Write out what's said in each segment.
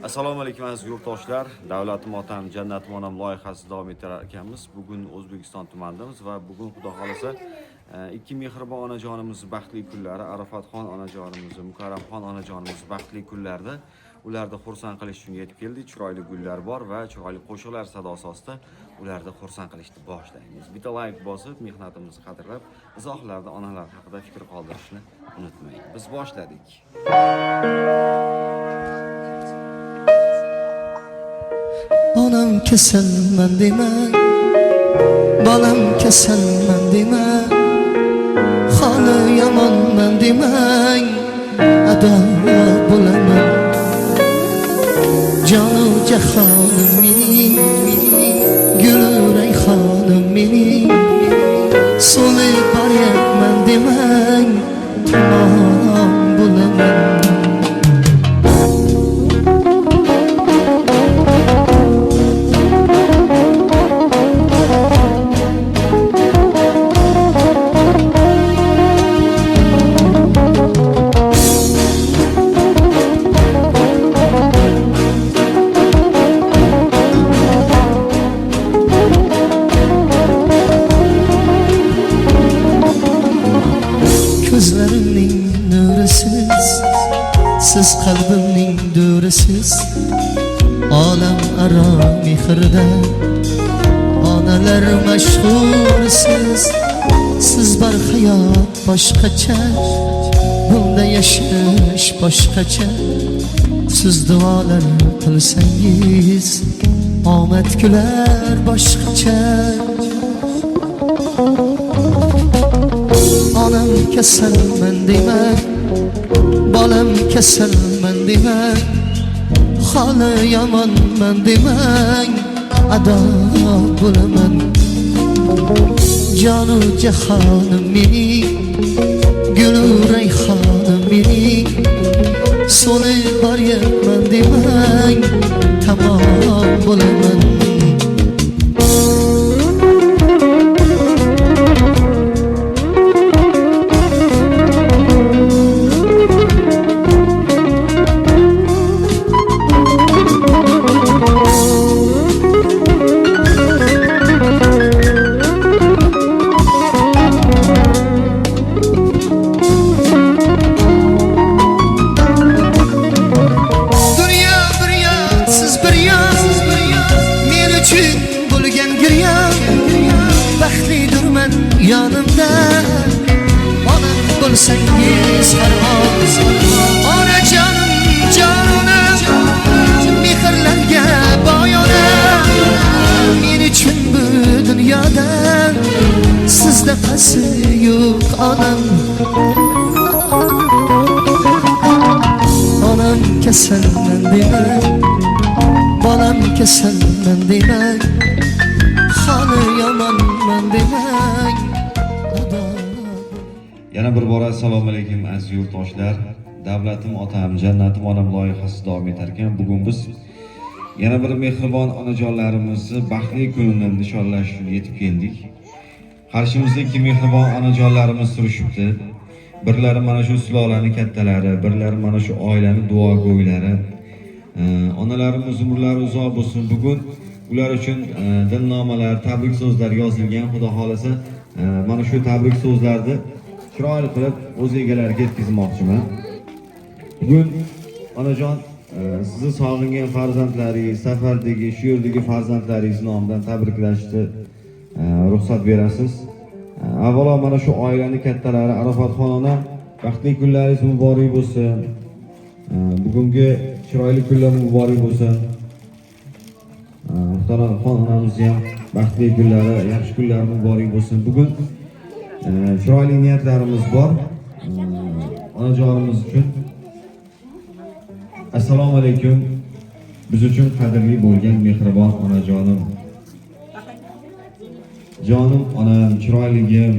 Assalomu alaykum, aziz yurtdoshlar. Davlatim otam, jannatim onam loyihasi davom ettirar ekanmiz. Bugun O'zbekiston tumanidamiz va bugun, Xudo xolasa, ikki mehribon onajonimiz baxtli kunlari, Arafatxon onajonimiz, Mukarramxon onajonimiz baxtli kunlarida ularni xursand qilish uchun yetib keldik. Chiroyli gullar bor va chiroyli qo'shiqlar sadosi ostida ularni xursand qilishni boshlaymiz. Bitta layk bosib, mehnatimizni qadrlab, izohlarda onalar haqida fikr qoldirishni unutmang. Biz boshladik. Onam kasalman demang, bolam kasalman demang, holi yomonman demang, ado bo'laman. Jonu jahonim mening, gulu rayhonim mening, so'lib boryapman demang, tamom bo'laman. Ko'zlarimning nurisiz, siz qalbimning do'risiz, olam aro mehrda onalar mashhursiz. Siz bor hayot boshqacha, bunda yashash boshqacha. Siz duolar qilsangiz, omad kular boshqacha. Onam kasalman demang, bolam kasalman demang, holi yomonman demang, ado bo'laman. Jonu jahonim mening, gulu rayhonim mening, so'lib boryapman demang, tamom bo'laman. Dunyo bir yon, siz bir yon, men uchun bo'lgan giryon. Baxtlidirman yonimda onam bo'lsangiz har on. Onajonim, jononam, mehrlarga boy onam, men uchun bu dunyoda sizdaqasi yo'q onam. Onam kasalman demang, bolam kasalman demang, holi yomonman demang, ado. Yana bir bora assalomu alaykum, aziz yurtdoshlar. Davlatim otam, jannatim onam loyihasi davom etar ekan. Bugun biz yana bir mehribon onajonlarimizni baxtli kunini nishonlash uchun yetib keldik. Qarshimizda ikki mehribon onajonlarimiz turishibdi. Birlari mana shu sulolani kattalari, birlari mana shu oilani duogo'ylari. Onalarimiz umrlari uzoq bo'lsin. Bugun ular uchun dilnomalar, tabrik so'zlar yozilgan. Xudo xolasa, mana shu tabrik so'zlarni chiroyli qilib o'z egalariga yetkazmoqchiman. Bugun onajon, sizni sog'ingan farzandlaringiz, safardagi, shu yerdagi farzandlaringiz nomidan tabriklashni ruxsat berasiz. Avvalo mana shu oilani kattalari Arafatxon ona, baxtli kunlaringiz muborak bo'lsin. Bugungi chiroyli kunlar muborak bo'lsin. Muhtaramxon onamizni ham baxtli kunlari, yaxshi kunlari muborak bo'lsin. Bugun chiroyli niyatlarimiz bor. Onajonimiz uchun. Assalomu alaykum. Biz uchun qadrli bo'lgan mehribon onajonim. Jonim onam, chiroyligim.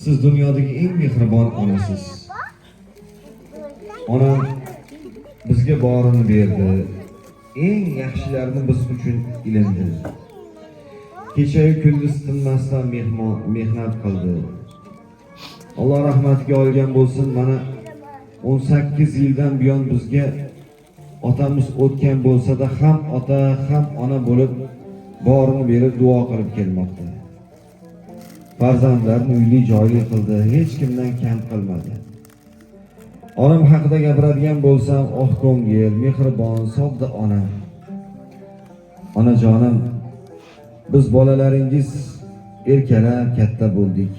Siz dunyodagi eng mehribon onasiz. Onam bizga borini berdi. Eng yaxshilarini biz uchun ilindi. Kechayu kunduz tinmasdan mehmon mehnat qildi. Alloh rahmatiga olgan bo'lsin. Mana 18 yildan buyon bizga Otamiz o'tgan bo'lsa-da, ham ota, ham ona bo'lib, borini berib duo qilib kelmoqda. Farzandlarini uyli joyli qildi, hech kimdan kam qilmadi. Onam haqida gapiradigan bo'lsam, oq ko'ngil, mehribon, sodda onam. Onajonim, biz bolalaringiz erkalab katta bo'ldik.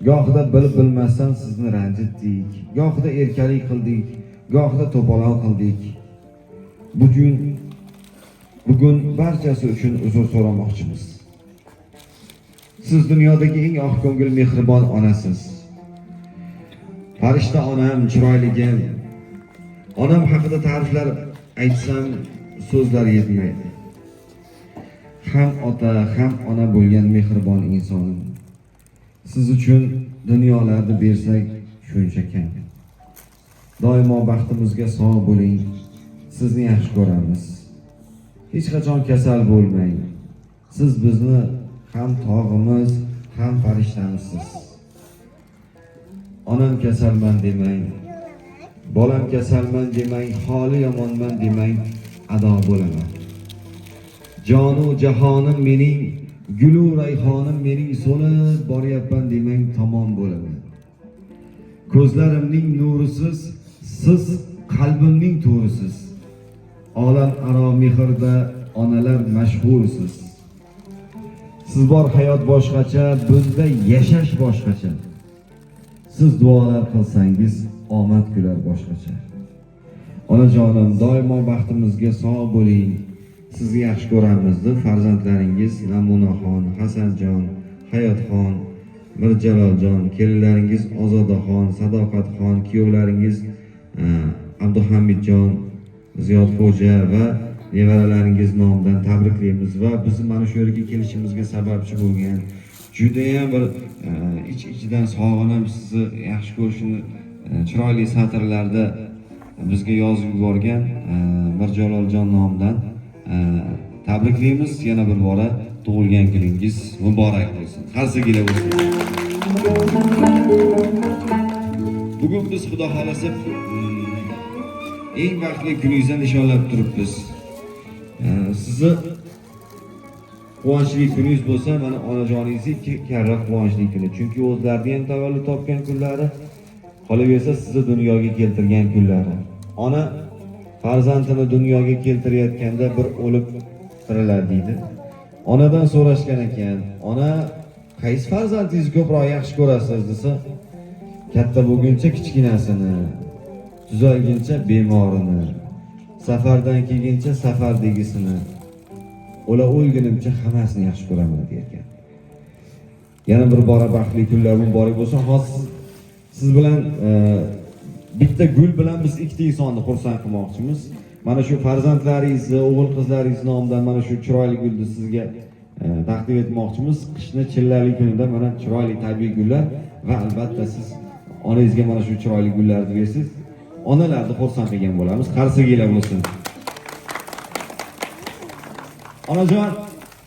Gohida bilib bilmasdan sizni ranjitdik, gohida erkalik qildik, gohida to'polon qildik. Bugun barchasi uchun uzr so'ramoqchimiz. Siz dunyodagi eng oq ko'ngil, mehribon onasiz. Farishta onam, chiroyligim. Onam haqida ta'riflar aytsam, so'zlar yetmaydi. Ham ota, ham ona bo'lgan mehribon insonim. Siz uchun dunyolarni bersak, shuncha kam. Doimo baxtimizga sog' bo'ling. Sizni yaxshi ko'ramiz. Hech qachon kasal bo'lmang. Siz bizni ham tog'imiz, ham farishtamizsiz. Onam kasalman demang, bolam kasalman demang, holi yomonman demang, ado bo'laman. Jonu jahonim mening, gulu rayhonim mening, so'lib boryapman demang, tamom bo'laman. Ko'zlarimning nurisiz, siz qalbimning to'risiz. Olam aro mehrda onalar mashhursiz. Siz bor hayot boshqacha, bunda yashash boshqacha. Siz duolar qilsangiz, omad kular boshqacha. Onajonim, doimo baxtimizga sog' bo'ling. Sizni yaxshi ko'ramiz deb farzandlaringiz Namunaxon, Hasanjon, Hayotxon, Mirjaloljon, kelinlaringiz Ozodaxon, Sadoqatxon, kuyovlaringiz Abduhamidjon, Ziyodxo'ja va nevaralaringiz nomidan tabriklaymiz va bizni mana shu yerga kelishimizga sababchi bo'lgan, judayam bir ich ichidan sog'inib sizni yaxshi ko'rishini chiroyli satrlarda bizga yozib yuborgan Mirjaloljon nomidan tabriklaymiz. Yana bir bora tug'ilgan kuningiz muborak bo'lsin, qarsaklar bo'lsin. Bugun biz, xudo xohlasa, eng baxtli kuningizni nishonlab turibmiz. Sizni quvonchli kuningiz bo'lsa, mana onajoningizni ikki karra quvonchli kuni, chunki o'zlarini ham tavallud topgan kunlari, qolaversa sizni dunyoga keltirgan kunlari. Ona farzandini dunyoga keltirayotganda bir o'lib tiriladi deydi. Onadan so'rashgan ekan, ona, qaysi farzandingizni ko'proq yaxshi ko'rasiz desa, katta bo'lguncha kichkinasini, tuzalguncha bemorini, safardan kelguncha safardagisini, o'la o'lgunimcha hammasini yaxshi ko'raman derkan. Yana bir bora baxtli kunlar muborak bo'lsin. Hozir siz bilan bitta gul bilan biz ikkita insonni xursand qilmoqchimiz. Mana shu farzandlaringizni, o'g'il qizlaringiz nomidan mana shu chiroyli gulni sizga taqdim etmoqchimiz. Qishni chillali kunida mana chiroyli tabiiy gullar va albatta siz onangizga mana shu chiroyli gullarni bersangiz, onalarni xursand qilgan bo'lamiz. Qarsaklar bo'lsin. Onajon,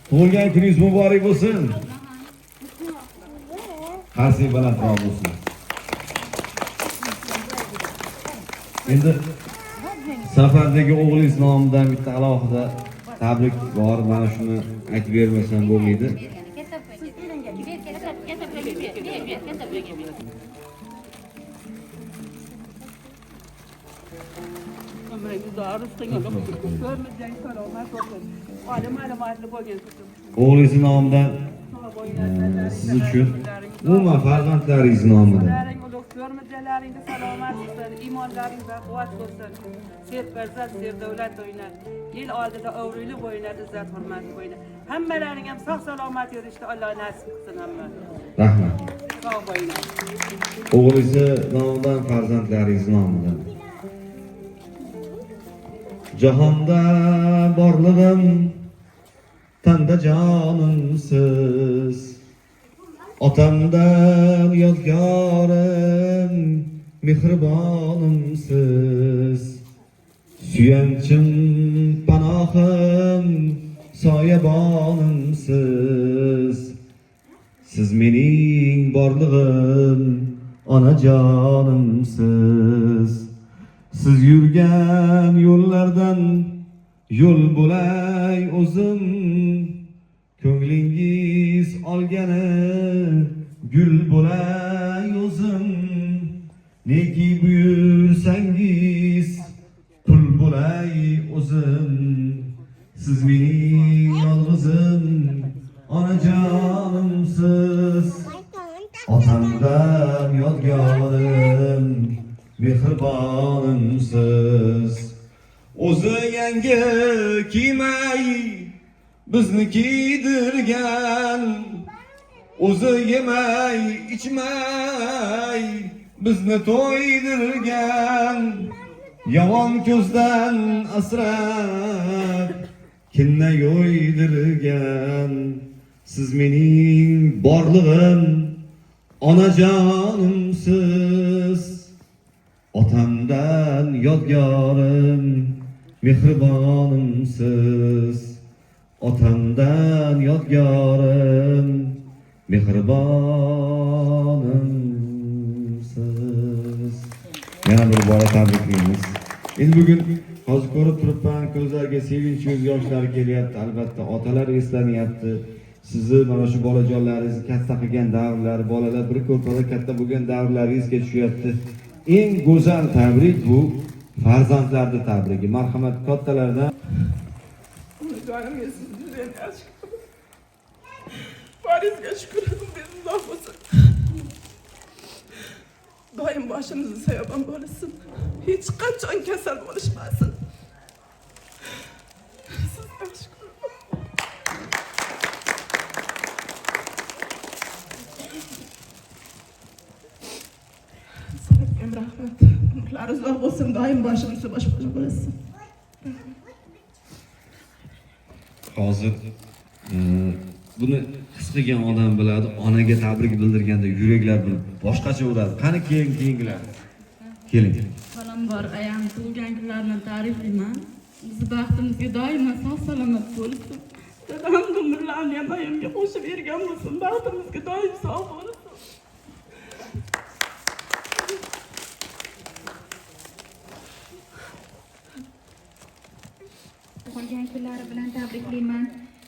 tug'ilgan kuningiz muborak bo'lsin. Qarsak balandroq bo'lsin. Endi safardagi o'g'lingiz nomidan bitta alohida tabrik bor. Mana shuni aytib bermasam bo'lmaydi. O'g'lingiz nomidan siz uchun, umuman farzandlaringiz nomidan. Ko'rmizlaringda salomat bo'lsin, iymonlaringda quvvat bo'lsin. Serfarzand, serdavlat o'ynar. El oldida obro'li bo'ynar, izzat hurmatli bo'ynar. Hammalaring ham sog' salomat yurishni Alloh nasib qilsin hamma. Rahmat. Sog' bo'linglar. O'g'lingizni nomidan, farzandlaringiz nomidan. Jahonda borlig'im, tanda jonimsiz. Otamdan yodgorim, mehribonimsiz. Suyanchim, panohim, soyabonimsiz. Siz mening borlig'im, onajonimsiz. Siz yurgan yo'llardan yo'l bo'lay o'zim, ko'nglingiz olgani gul bo'lay o'zim, neki buyursangiz qul bo'lay o'zim. Siz mening yolg'izim onajonimsiz, otamdan yodgorim mehribonimsiz. O'zi yangi kiymay bizni kiydirgan, o'zi yemay ichmay bizni to'ydirgan, yomon ko'zdan asrab kinna yo'ydirgan. Siz mening borlig'im onajonimsiz, otamdan yodgorim mehribonimsiz, otamdan yodgorim mehribonimsiz. Yana bir bora tabriklaymiz. Endi bugun hozir ko'rib turibman, ko'zlarga sevinch ko'z yoshlari kelyapti. Albatta otalar eslanyapti. Sizni mana shu bolajonlaringizni katta qilgan davrlar, bolalar bir ko'rpada katta bo'lgan davrlari esga tushyapti. Eng go'zal tabrik bu farzandlarni tabrigi. Marhamat kattalardan. Onajonimga sizni judayam yaxshi ko'raman. Boringizga shukur, umringiz uzoq bo'lsin. Doim boshimizni soyabon bo'lsin. Hech qachon kasal bo'lishmasin. Sizni yaxshi ko'raman. Sizlarga ham rahmat. Umrlari uzoq bo'lsin, doim boshimizni bosh bo'lsin. Hozir buni his qilgan odam biladi, onaga tabrik bildirganda yuraklar bir boshqacha uradi. Qani keyin keyingilar. Keling. Avvalambor ayam tug'ilgan kunlarini ta'riflayman. Bizni baxtimizga doimo sog' salomat bo'lsin. Dadam umrlarini ham ayamga qo'shib bergan bo'lsin. Baxtimizga doim sog' bo'lsin. Tug'ilgan kunlari bilan tabriklayman.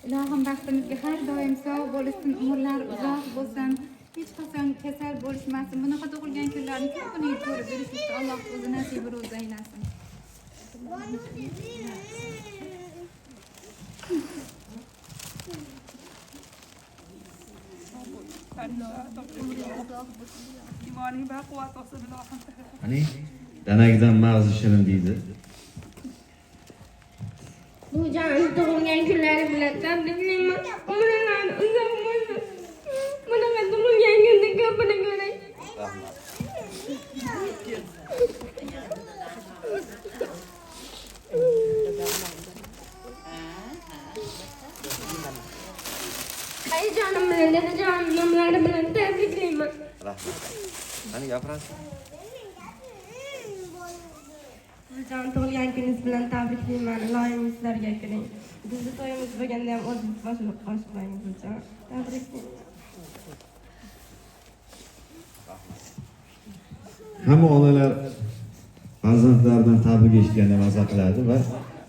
Ilohim baxtimizga har doim sog' bo'lsin, umrlari uzoq bo'lsin, hech qachon kasal bo'lishmasin. Bunaqa tug'ilgan kunlarni ko'pini ko'rib yurishlikni Alloh o'zi nasibi ro'zi aylasin. Imoning baquvvat bo'lsin ilohim. Qani danagidan mag'zi shirin deydi. Buvijon tug'ilgan kunlari bilan tabriklayman. Umrlari uzoq bo'lsin. Bunaqa tug'ilgan kunni ko'pini ko'ray. Rahmat. Ayajonim bilan, dadajonim nomlari bilan tabriklayman. Rahmat. Qani gapirasiz? Buvijon tug'ilgan kuningiz bilan tabriklayman. Iloyim sizlarga kiring. Bizni to'yimiz bo'lganda ham o'zingiz boshliq qo'shmang, buvijon. Tabriklayman. Hamma onalar farzandlaridan tabrik eshitganda maza qiladi va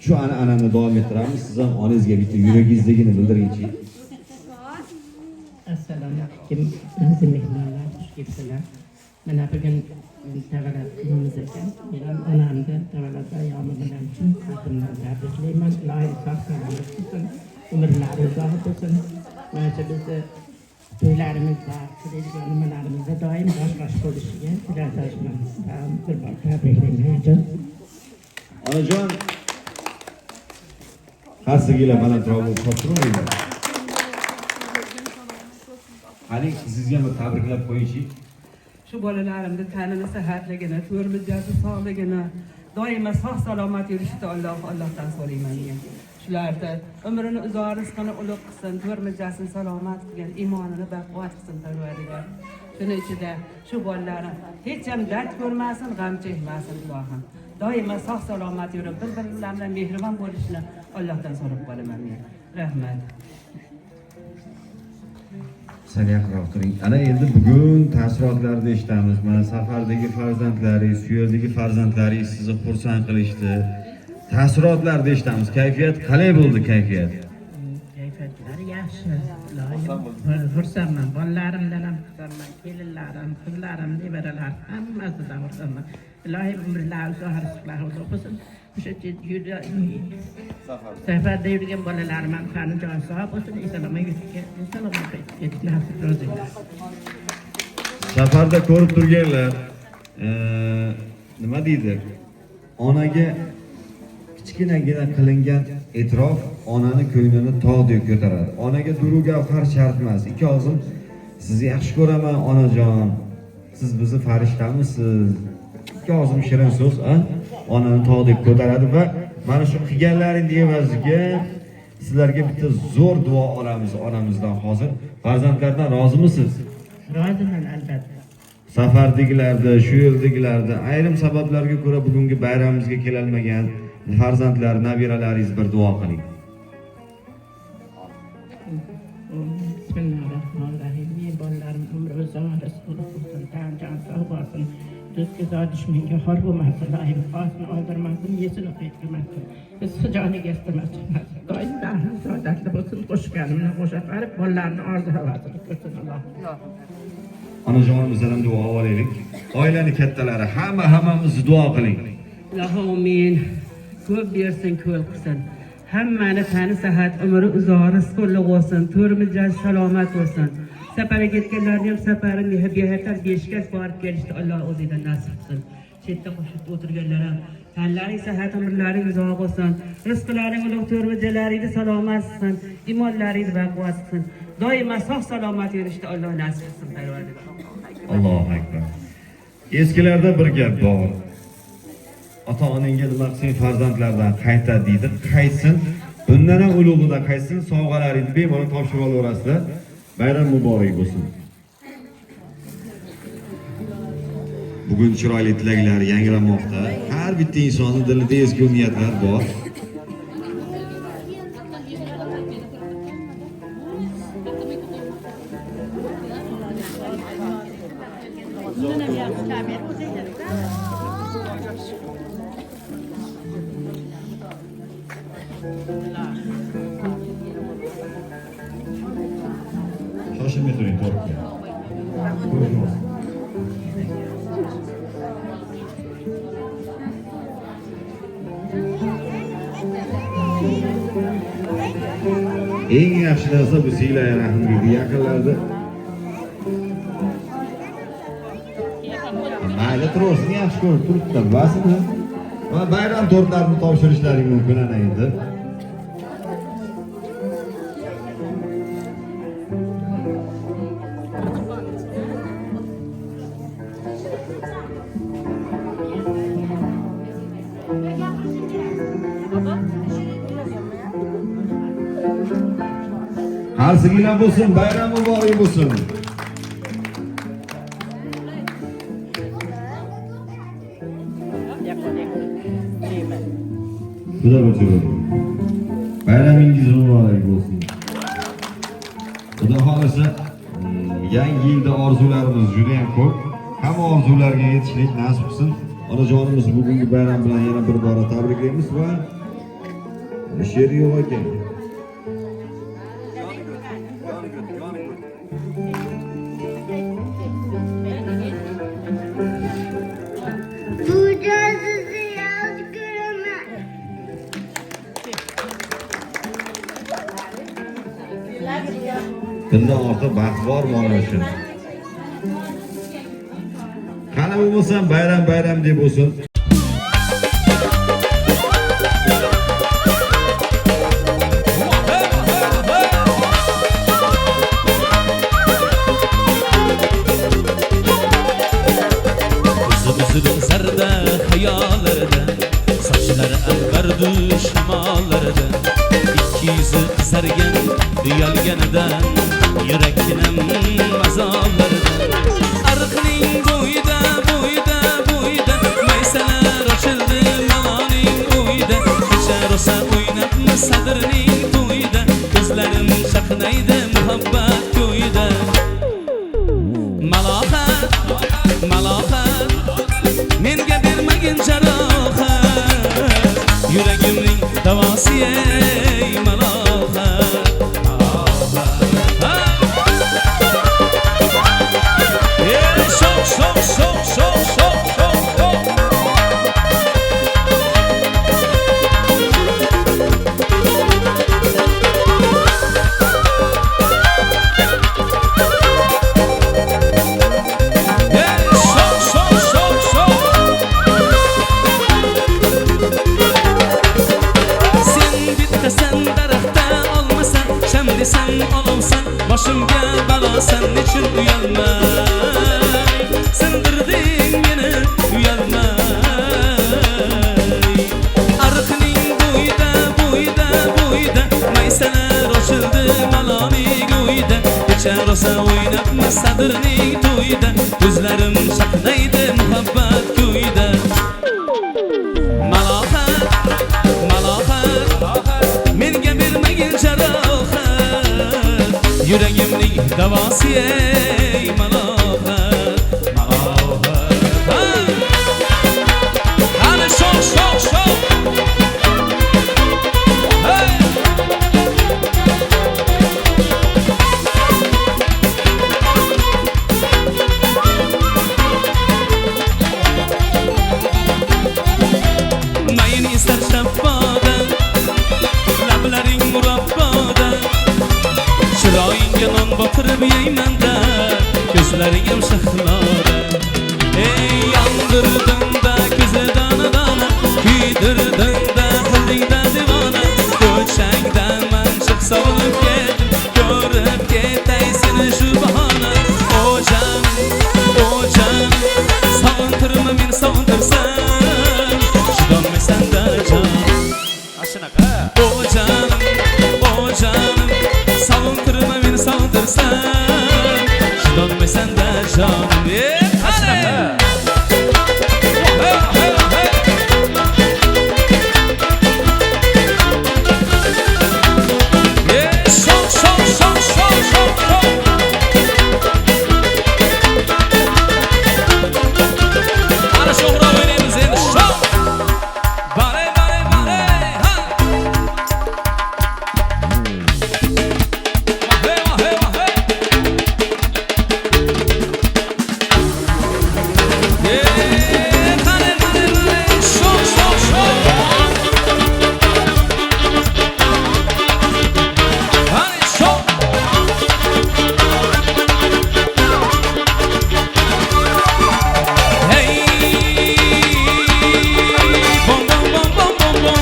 shu an'anani davom ettiramiz. Siz ham onangizga bitta yuragingizdagini bildiringchi. Assalomu alaykum aziz mehmonlar, xush kelibsizlar. Mana bugun tavallud kunimiz ekan. Men ham onamni tavallud ayyomi bilan chin qalbimdan tabriklayman. Iloyim sog' salomat bo'lsin, umrlari uzoq bo'lsin. Mana shu bizni to'ylarimizda, qiladigan nimalarimizda doim bosh-bosh bo'lishiga tilakdoshman. Bir bor tabriklayman, ayajon. Onajon, qarsaklar balandroq bo'lib qolsin. Qani sizga ham bir tabriklab qo'yingchi. Shu bolalarimni tanini sihatligini, to'rt mijasi sog'ligini, doimo sog' salomat yurishini Allohdan so'rayman men. Shularni umrini uzoq, rizqini ulug' qilsin, to'rt mijasini salomat qilgin, iymonini baquvvat qilsin Parvardigor. Shuni ichida shu bolalarim hech ham dard ko'rmasin, g'am chekmasin ilohim. Doimo sog' salomat yurib, bir-biri bilan mehribon bo'lishini Allohdan so'rab qolaman men. Rahmat. Sal yaqinroq turing. Ana endi bugun taassurotlarni eshitamiz. Mana safardagi farzandlaringiz, shu yerdagi farzandlaringiz sizni xursand qilishdi. Taassurotlarni eshitamiz. Kayfiyat qalay bo'ldi, kayfiyat? Kayfiyatlari yaxshi. Ilohim, xursandman. Bolalarimdan ham xursandman, kelinlarim, qizlarim, nevaralarim, hammasidan xursandman. Ilohim, umrlari uzoq, rizqlari uzoq bo'lsin. O'sha safarda yurgan bolalarim ham tani joni sog' bo'lsin, eson omon yuribga, eson omon qaytib ketish nasib o'zinglar. Safarda ko'rib turganlar, nima deydi? Onaga kichkinagina qilingan e'tirof onani ko'nglini tog'dek ko'taradi. Onaga durru gavhar shart emas. Ikki og'zim sizni yaxshi ko'raman, onajon. Siz bizni farishtamisiz. Ikki og'zim shirin so'z, a? Onani tog'dek ko'taradi va mana shu qilganlaringiz evaziga sizlarga bitta zo'r duo olamiz onamizdan hozir. Farzandlardan rozimisiz? Roziman, albatta. Safardagilarda, shu yerdagilarda ayrim sabablarga ko'ra bugungi bayramimizga kelolmagan farzandlar, nabiralaringiz bir duo qiling. Bismillahirrohmanirrohim. Men bolalarim umri uzoq, rizqi ulug' bo'lsin, tan jon sog' bo'lsin. Do'stga zor, dushmanga xor bo'lmasin. Ilohim, xosini oldirmasin, yesini qayttirmasin. Rizqi joniga istamas chiqmasin. Doim baxtli, saodatli bo'lsin. Qo'shgani bilan qo'sha qarib, bolalarni orzu havasini ko'rsin Alloh. Onajonimizdan ham duo olaylik. Oilani kattalari, hamma hammamiz duo qiling. Ilohi amin. Ko'p bersin, ko'l qilsin. Hammani tani sihat, umri uzoq, rizqi ulug' bo'lsin, to'rimiz salomat bo'lsin. Safarga ketganlarni ham safari behatar beshikast borib kelishdi Alloh o'zidan nasib qilsin. Chetda qo'shib o'tirganlar ham tanlaring sihat, umrlaring uzoq bo'lsin. Rizqlaring ulug', to'rmijalaringizni salomat qilsin, iymonlaringizni baquvvat qilsin. Doimo sog' salomat yurishni Alloh nasib qilsin, Parvardigor. Allohu akbar. Eskilarda bir gap bor. Ota-onangga nima qilsang farzandlardan qaytadi deydi. Qaytsin, bundan ham ulug'ida qaytsin, sovg'alaringizni bemalol topshirib olaverasizlar. Bayram muborak bo'lsin. Bugun chiroyli tilaklar yangramoqda. Har bitta insonning dilida ezgu niyatlar bor. Shoshilmay turing tortga. Ko'rishamiz. Eng yaxshi narsa bu siylay rahmga yaqinlarda. Mayli turaversin, yaxshi ko'rib turibdilar, bilasizmi? Va bayram tortlarini topshirishlaring mumkin ana endi. Qarsinglar bo'lsin, bayram muborak bo'lsin. Xudo bo'lsin. Bayramingiz muborak bo'lsin. Xudo xohlasa, yangi yilda orzularimiz juda ham ko'p. Hamma orzularga yetishlik nasib qilsin. Onajonimiz bugungi bayram bilan yana bir bora tabriklaymiz va she'r yo'q ekan. Buca sizi yaxshi ko'raman. Bundan ortiq baxt bormi ona uchun? Qani bo'lmasam bayram bayram deb bo'lsin. Ko'zi uzun zarda xayollarda, sochlari anvardu shamollarda, ikki yuzi qizargan uyalganidan, yurakkinam azoblardan. Ariqning bo'yida bo'yida bo'yida maysalar ochildi maloning o'yida, kecha rosa o'ynabmi sadrning to'yida, ko'zlarim chaqnaydi muhabbat ko'yida. davosi ey malohat. Ey sho'x sho'x sho'x sho'x sho'x sho'x sho'x. Ey sho'x sho'x sho'x sho'x. Sen bittasan daraxtda olmasan, sham desam olovsan, boshimga balosan, nechun uyalmay sindirding meni uyalmay. Ariqning bo'yida bo'yida bo'yida maysalar ochildi maloning uyida, kecha rosa o'ynabmiz sadrning to'yida, ko'zlarim chaqnaydi muhabbat ko'yida. Malohat, malohat, menga bermagin jarohat, yuragimning davosi ey malohat, malohat. Qani sho'x sho'x sho'x. Hey! Mayin esar shabboda, lablaring murabboda, chiroyingga non botirib yeymanda, ko'zlaring ham shahloda. Ey yondirding-da ko'zi dona dona, kuydirding-da qilding-da devona, ko'changda man chiqsa olib ketdim, ko'rib ketay seni shu bahona. O jonim, o jonim, sog'intirma meni sog'intirsam, chidolmaysan-da jonim. O jonim, o jonim, sog'intirma meni sog'intirsam, chidolmaysan-da jonim. Ey qani! Hey, hey, hey! Ey sho'x sho'x sho'x sho'x sho'x sho'x. Ana sho'xroq o'ynaymiz endi sho'x. Bare bare bare ha. Hey hey hey. Ey qani qani qani sho'x sho'x sho'x. Qani sho'x. Hey, bom bom bom bom bom bom,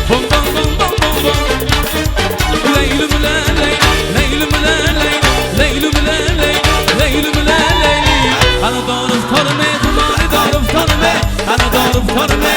bom bom bom bom bom bom. Leylim la leyl, leylim la leyl, leylim la leyl, leylim la leyli. Ana dorif torme, xumori dorif torme, ana dorif torme.